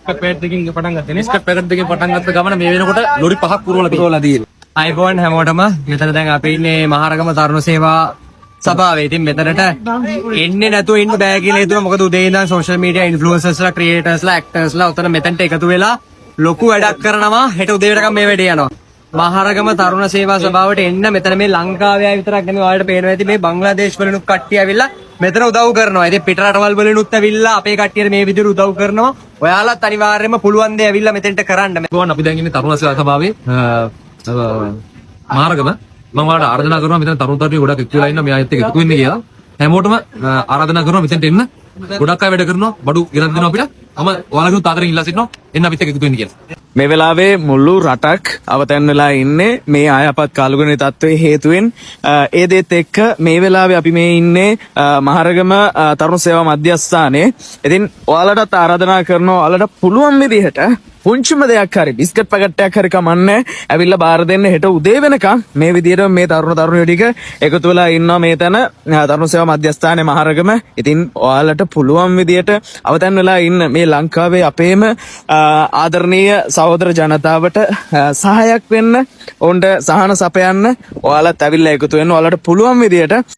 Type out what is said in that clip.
Biscuit packet දෙකකින් පටන් ගත්තේ නේ. බිස්කට් පැකට් දෙකෙන් පටන් ගත්ත ගමන මේ වෙනකොට ලොරි පහක් පුරවලා තියෙනවා. පුරවලා තියෙනවා. අයිබෝන් හැමෝටම. මෙතන දැන් අපි ඉන්නේ මහරගම තරුණ සේවා සභාවේ. ඉතින් මෙතනට එන්නේ නැතුව ඉන්න බෑ කියලා හිතුවා. මොකද උදේ ඉඳන් සෝෂල් මීඩියා ඉන්ෆ්ලුවෙන්සර්ස්ලා, ක්‍රියේටර්ස්ලා, ඇක්ටර්ස්ලා ඔතන මෙතනට එකතු වෙලා ලොකු වැඩක් කරනවා. හෙට උදේ වෙනකම් මේ වැඩේ යනවා. මහරගම තරුණ සේවා සභාවට එන්න මෙතන මේ ලංකාවේ අය විතරක් නෙමෙයි, ඔයාලට පේනවා ඇති මේ බංග්ලාදේශ වලිනුත් කට්ටිය ඇවිල්ලා මෙතන උදව් කරනවා. ඉතින් පිට රටවල් වලිනුත් ඇවිල්ලා අපේ කට්ටියට මේ විදිහට උදව් කරනවා. ඔයාලත් අනිවාර්යයෙන්ම පුළුවන් දේ ඇවිල්ලා මෙතෙන්ට කරන්න. ගෝවන්, අපි දැන් ඉන්නේ තරුණ සේවා සභාවේ මහරගම. මම ඔයාලට ආරාධනා කරනවා, මෙතන තරුණ තරුණියෝ ගොඩක් එකතු වෙලා ඉන්නවා, මෙයා එක්ක එකතු වෙන්න කියලා. හැමෝටම ආරාධනා කරනවා මෙතනට එන්න. ගොඩක් අය වැඩ කරනවා, බඩු ගෙනත් දෙනවා අපිට. මම ඔයාලගෙනුත් ආදරෙන් ඉල්ලා සිටිනවා එන්න අපිත් එක්ක එකතු වෙන්න කියලා. මේ වෙලාවේ මුළු රටක් අවතැන් වෙලා ඉන්නේ මේ අයහපත් කාලගුණ තත්ත්වයේ හේතුවෙන්. ඒ දේත් එක්ක මේ වෙලාවේ අපි මේ ඉන්නේ මහරගම තරුණ සේවා මධ්‍යස්ථානයේ. ඉතින් ඔයාලටත් ආරාධනා කරනවා, ඔයාලට පුළුවන් විදිහට පුංචිම දෙයක් හරි, බිස්කට් පැකට් එකක් හරි කමන්නේ, ඇවිල්ලා බාර දෙන්න. හෙට උදේ වෙනකන් මේ විදිහට මේ තරුණ තරුණියෝ ටික එකතු වෙලා ඉන්නවා මේ තැන තරුණ සේවා මධ්‍යස්ථානයේ මහරගම. ඉතින් ඔයාලට පුළුවන් විදිහට අවතැන් වෙලා ඉන්න මේ ලංකාවේ අපේම ආදරණීය සහෝදර ජනතාවට සහායක් වෙන්න, ඔවුන්ට සහන සපයන්න ඔයාලත් ඇවිල්ලා එකතු වෙන්න ඔයාලට පුළුවන් විදිහට.